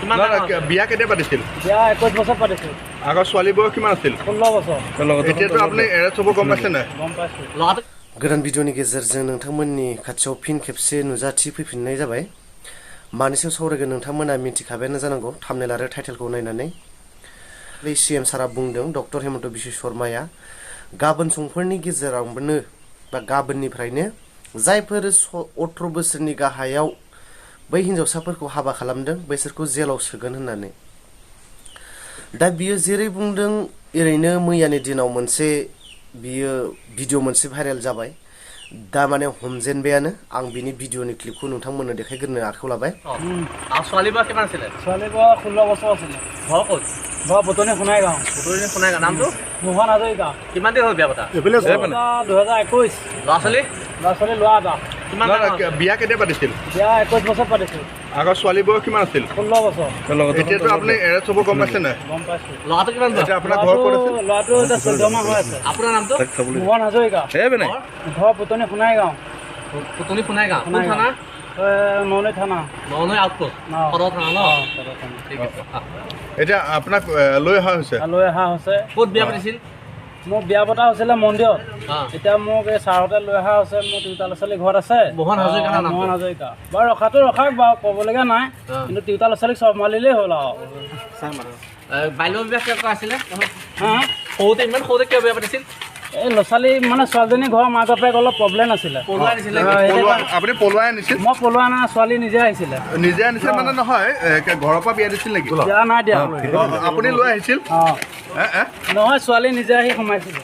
বিয়া কেতিয়া পাতিছিল? বিয়া 21 বছৰ পাতিছিল। আগৰ ছোৱালী বয়স কিমান আছিল? 16 বছৰ। এতিয়াতো আপুনি এৰেষ্ট হ'ব গম পাইছে নাই? গম পাইছোঁ। गोदान भिडिअनि गेजेरजों नोंथांमोननि खाथियाव फिन खेबसे नुजाथिफैफिननाय जाबाय। मानि सायाव सावरायगोन नोंथांमोना मिथिखाबायानो जानांगौ थाम्बनेल आरो टाइटेलखौ नायनानै। सिएम सारा बुंदों डक्टर हेमन्त बिश्व शर्माया गाबोन समफोरनि गेजेरावनो बा गाबोननिफ्रायनो जायफोर 18 बोसोरनि गाहायाव बै हिन्जावसाफोरखौ हाबा खालामदों बैसोरखौ जेलाव सोगोन होननानै। दा बियो जेरै बुंदों ओरैनो मैयानि दिनाव मोनसे बियो भिडिअ मोनसे भाइरेल जाबाय। दा माने हमजेनबायानो आं बिनि भिडिअनि क्लिपखौ नोंथांमोननो देखायग्रोनो आखायाव लाबाय। ছোৱালী বা কিমান আছিল? ছোৱালী বা 16 বছৰ আছিল। ঘৰ ক'ত? ঘৰ বটনি সোণাইগাঁও। বটনি সোণাইগাঁও। নামটো? মোহন হাজৰিকা। কিমান দিন হ'ল বিয়া পতা? 2021। ল'ৰা-ছোৱালী? ল'ৰা-ছোৱালী লোৱা এটা। বিয়া কেতিয়া পাতিছিল? বিয়া 21 বছৰ পাতিছিল। আগৰ ছোৱালী বয়স কিমান আছিল? 16 বছৰ। এতিয়াতো আপুনি এৰেষ্ট হ'ব গম পাইছে নাই? গম পাইছোঁ। ল'ৰাটো কিমান বয়স? আপোনাৰ ঘৰ ক'ত আছিল? ল'ৰাটো এতিয়া 14 মাহ হৈ আছে। আপোনাৰ নামটো? মোহন হাজৰিকা। ঘৰ বটনি সোণাইগাঁও। বটনি সোণাইগাঁও। কোন থানা? ননৈ থানা। ননৈ আউটপোষ্ট। সদৰ থানা ন? সদৰ থানা। ঠিক আছে। এতিয়া আপোনাক লৈ অহা হৈছে? লৈ অহা হৈছে। ক'ত বিয়া পাতিছিল? মোক বিয়া পতা হৈছিলে মন্দিৰত। এতিয়া মোক এই ছাৰহঁতে লৈ অহা হৈছে। মোৰ তিনিটা ল'ৰা-ছোৱালী ঘৰত আছে। মোহন হাজৰিকা। মোহন হাজৰিকা। বাৰু ৰখাটো ৰখাক বাৰু, ক'বলগীয়া নাই, কিন্তু তিনিটা ল'ৰা-ছোৱালীক চম্ভালিলেই হ'ল আৰু। বাল্য বিবাহ কেনেকুৱা আছিলে? সৰুতে ইমান সৰুতে কিয় বিয়া পাতিছিল? এই ল'ৰা-ছোৱালী মানে ছোৱালীজনী ঘৰৰ মাক বাপেক অলপ প্ৰব্লেম আছিলে। আপুনি পলুৱাই আনিছিল? মই পলোৱা নাই, ছোৱালী নিজে আহিছিলে। নিজে আনিছিল মানে নহয়, ঘৰৰ পৰা বিয়া দিছিল নেকি? বিয়া নাই দিয়া। আপুনি লৈ আহিছিল? নহয়, ছোৱালী নিজে আহি সোমাইছিলে।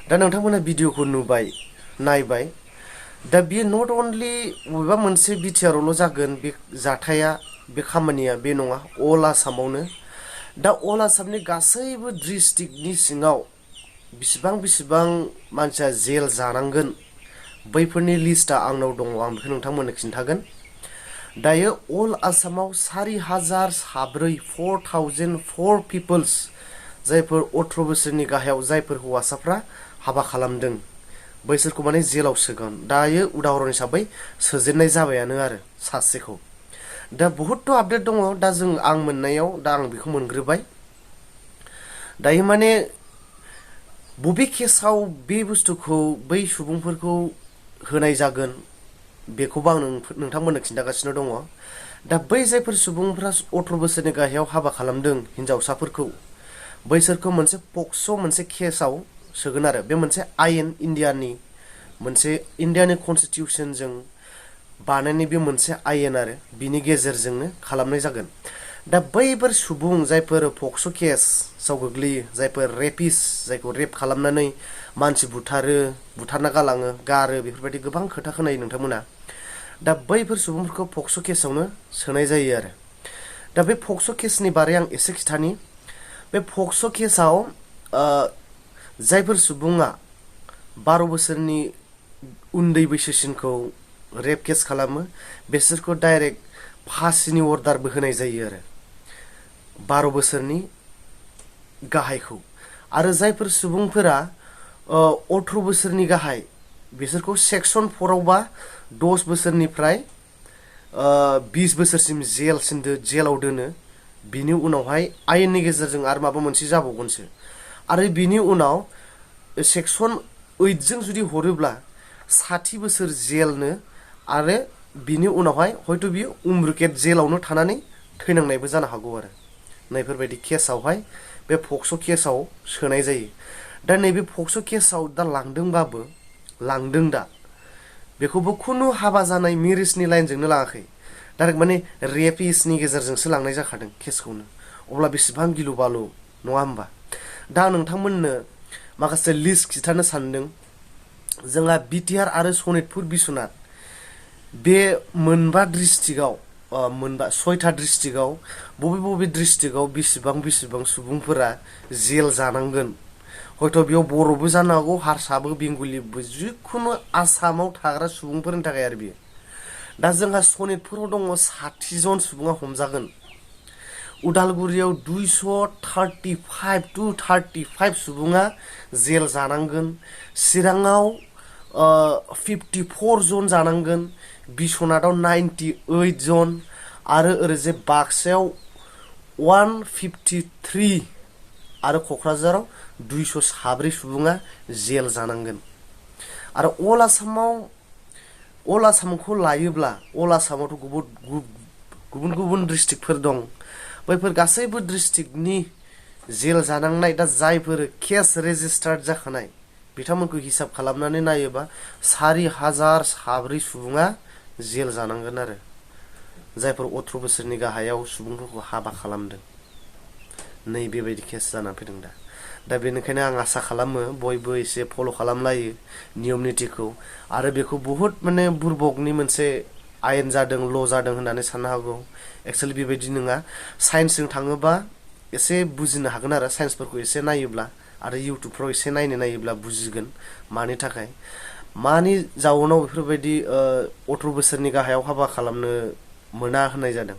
दा नोंथांमोना भिडिअखौ नुबाय नायबाय। दा बियो नट अनलि बबेबा मोनसे बिटिआरआवल' जागोन बे जाथाया, बे खामानिया बे नङा, अल आसामावनो। दा अल आसामनि गासैबो डिस्ट्रिक्टनि सिङाव बिसिबां मानसिया जेल जानांगोन बैफोरनि लिस्टआ आंनाव दङ। आं बेखौ नोंथांमोननो खिन्थागोन। दायो अल आसामाव 4004 पिपल्स जायफोर 18 बोसोरनि गाहायाव जायफोर हौवासाफ्रा हाबा खालामदों बैसोरखौ माने जेलाव सोगोन। दायो उदाहरन हिसाबै सोजेननाय जाबायानो आरो सासेखौ। दा बहुदथ' आपडेट दङ। दा आं मोननायाव दा आं बेखौ मोनग्रोबाय। दायो माने बबे केसाव बे बुस्थुखौ बै सुबुंफोरखौ होनाय जागोन बेखौबो आं नोंथांमोननो खिन्थागासिनो दङ। दा बै जायफोर सुबुंफ्रा 18 बोसोरनि गाहायाव हाबा खालामदों हिन्जावसाफोरखौ बैसोरखौ मोनसे पक्स' मोनसे केसाव सोगोन आरो। बे मोनसे आयेन इन्डियानि कनस्टिटिउसनजों बानायनाय बे मोनसे आयेन आरो बिनि गेजेरजोंनो खालामनाय जागोन। दा बैफोर सुबुं जायफोर पक्स' केसाव गोग्लैयो, जायफोर रेपिस, जायखौ रेप खालामनानै मानसि बुथारना गालाङो, गारो, बेफोरबायदि गोबां खोथा खोनायो नोंथांमोना। दा बैफोर सुबुंफोरखौ पक्स' केसावनो सोनाय जायो आरो। दा बे पक्स' केसनि बारै आं एसे खिथानि। बे पक्स' केसाव जायफोर सुबुङा 12 बोसोरनि उन्दै बैसोसिनखौ रेप केस खालामो बिसोरखौ डाइरेक्ट फासिनि अर्डारबो होनाय जायो आरो 12 बोसोरनि गाहायखौ। आरो जायफोर सुबुंफोरा 18 बोसोरनि गाहाय बिसोरखौ सेक्सन 4आवबा 10 बोसोरनिफ्राय 20 बोसोरसिम जेलाव दोनो। बिनि उनावहाय आयेननि गेजेरजों आरो माबा मोनसे जाबावगोनसो। आरो बिनि उनाव सेक्सन 8जों जुदि हरोब्ला 60 बोसोर जेलनो, आरो बिनि उनावहाय हयथ' बियो उम्रुकेट जेलावनो थानानै थैनांनायबो जानो हागौ आरो। नैफोरबायदि केसावहाय बे पक्स' केसाव सोनाय जायो। दा नैबे पक्स' केसाव दा लांदों दा बेखौबो खुनु हाबा जानाय मेरिजनि लाइनजोंनो लाङाखै, डाइरेक्ट माने रेपिसनि गेजेरजोंसो लांनाय जाखादों केसखौनो। अब्ला बेसेबां गिलु बालु नङा होमबा? दा नोंथांमोननो माखासे लिस्ट खिथानो सानदों। जोंहा बिटिआर आरो सनितपुर बिश्वनाथ बे मोनबा डिस्ट्रिक्टआव 6टा डिस्ट्रिक्टआव बबे डिस्ट्रिक्टआव बेसेबां सुबुंफोरा जेल जानांगोन। हयथ' बेयाव बर'बो जानो हागौ, हारसाबो, बेंगलिबो, जिखुनु आसामाव थाग्रा सुबुंफोरनि थाखाय आरो बियो। दा जोंहा सनितपुराव दङ 60 जन सुबुङा हमजागोन। उदालगुरियाव 235 सुबुङा जेल जानांगोन। चिराङाव 54 जन जानांगोन। बिश्वनाथाव 98 जन, आरो ओरैजे बाक्सायाव 153 आरो क'क्राझाराव 207 सुबुङा जेल जानांगोन आरो अल आसामखौ लायोब्ला अल आसामावथ' गुबुन गुबुन डिस्ट्रिक्टफोर दं बैफोर गासैबो डिस्ट्रिक्टनि जेल जानांनाय दा जायफोर केस रेजिस्टार्ड जाखानाय बिथांमोनखौ हिसाब खालामनानै नायोबा 4000 सुबुङा जेल जानांगोन आरो जायफोर 18 बोसोरनि गाहायाव सुबुंफोरखौ हाबा खालामदों नै बेबायदि केस जानानै फैदों दा बेनिखायनो आं आसा खालामो बयबो एसे फल' खालामलायो नियम नितिखौ आरो बेखौ बहुत माने बुरबकनि मोनसे आयेन जादों ल' जादों होननानै साननो हागौ एक्चुअली बेबायदि नङा साइन्सजों थाङोबा एसे बुजिनो हागोन आरो साइन्सफोरखौ एसे नायोब्ला आरो इउटुबफ्राव एसे नायोब्ला बुजिगोन मानि थाखाय मानि जाउनाव बेफोरबायदि 18 बोसोरनि गाहायाव हाबा खालामनो मोना होननाय जादों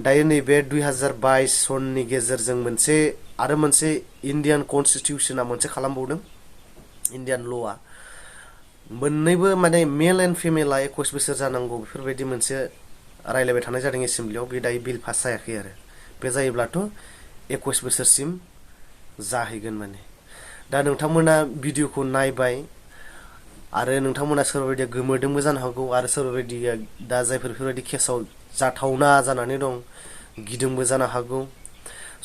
दायो नैबे 2022 सननि गेजेरजों मोनसे इन्डियान कनस्टिटिउशना मोनसे खालामबावदों इन्डियान ल'आ मोननैबो माने मेल एन्ड फिमेला 21 बोसोर जानांगौ बेफोरबायदि मोनसे रायलायबाय थानाय जादों एसेम्ब्लियाव बे दायो बिल पास जायाखै आरो बे जायोब्लाथ' 21 बोसोरसिम जाहैगोन माने दा नोंथांमोना भिडिअखौ नायबाय आरो नोंथांमोना सोरबा बायदिया गोमोदोंबो जानो हागौ आरो सोरबा बायदिया दा जायफोर बेफोरबायदि केसाव जाथावना जानानै दं गिदोंबो जानो हागौ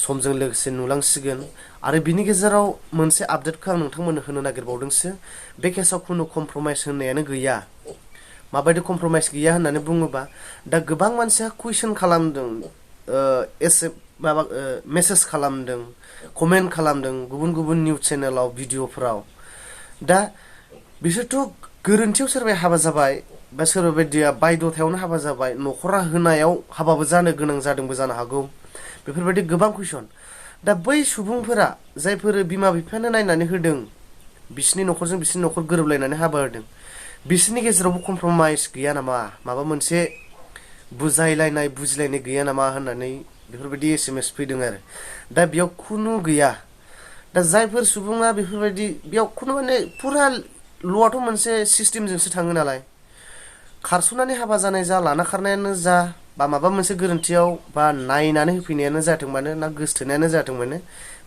समजों लोगोसे नुलांसिगोन आरो बिनि गेजेराव मोनसे आपडेटखौ आं नोंथांमोननो होनो नागिरबावदोंसो बे केसाव खुनु कमप्रमाइस होननायानो गैया माबायदि कमप्रमाइस गैया होननानै बुङोबा दा गोबां मानसिया कुइसन खालामदों मेसेज खालामदों कमेन्ट खालामदों गुबुन निउस चेनेलाव भिडिअफोराव दा बिसोरथ' गोरोन्थियाव सोरबाया हाबा जाबाय बा सोरबा बायदिया बायद'थायावनो हाबा जाबाय न'खरा होनायाव हाबाबो जानो गोनां जादोंबो जानो हागौ बेफोरबायदि गोबां कुइसन दा बै सुबुंफोरा जायफोर बिमा बिफायानो नायनानै होदों बिसिनि न'खरजों बिसिनि न'खर गोरोबलायनानै हाबा होदों बिसिनि गेजेरावबो कमप्रमाइस गैया नामा माबा मोनसे बुजिलायनाय गैया नामा होननानै बेफोरबायदि SMS फैदों आरो दा बेयाव खुनु गैया दा जायफोर सुबुङा बेफोरबायदि बेयाव खुनु माने पुरा ल'आथ' मोनसे सिस्टेमजोंसो थाङो नालाय खारस'नानै हाबा जानाय जा लाना खारनायानो जा बा माबा मोनसे गोरोन्थियाव बा नायनानै होफैनायानो जाथों मानो ना गोसथोनायानो जाथों मानो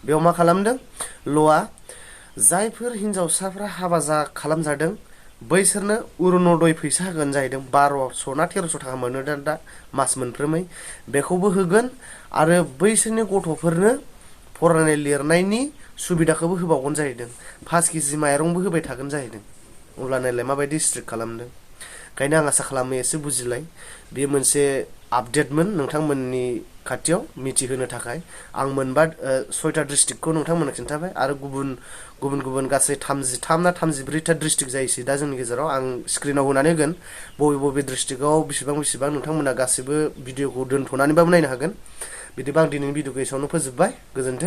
बेयाव मा खालामदों ल'आ जायफोर हिनजावसाफ्रा हाबा खालामजादों बैसोरनो अरुण'दय फैसा होगोन जाहैदों 1200 ना 1300 थाखा मोनो दा मास मोनफ्रोमै बेखौबो होगोन आरो बैसोरनि गथ'फोरनो फरायनाय लिरनायनि सुबिदाखौबो होबावगोन जाहैदों 5 केजि माइरंबो होबाय थागोन जाहैदों अब्ला नायलाय माबायदि स्ट्रिक्ट खालामदों ओंखायनो आं आसा खालामो एसे बुजिलाय बेयो मोनसे आपडेटमोन नोंथांमोननि खाथियाव मिथिहोनो थाखाय आं मोनबा 6टा डिस्ट्रिक्टखौ नोंथांमोननो खिन्थाबाय आरो गुबुन गासै 33 ना 34टा डिस्ट्रिक्ट जायोसै दा जोंनि गेजेराव आं स्क्रिनाव होनानै होगोन बबे डिस्ट्रिक्टआव बेसेबां नोंथांमोना गासैबो भिडिअखौ दोनथ'नानैबाबो नायनो हागोन बिदिबा आं दिनैनि भिडिअखौ एसेयावनो फोजोबबाय गोजोन्थों।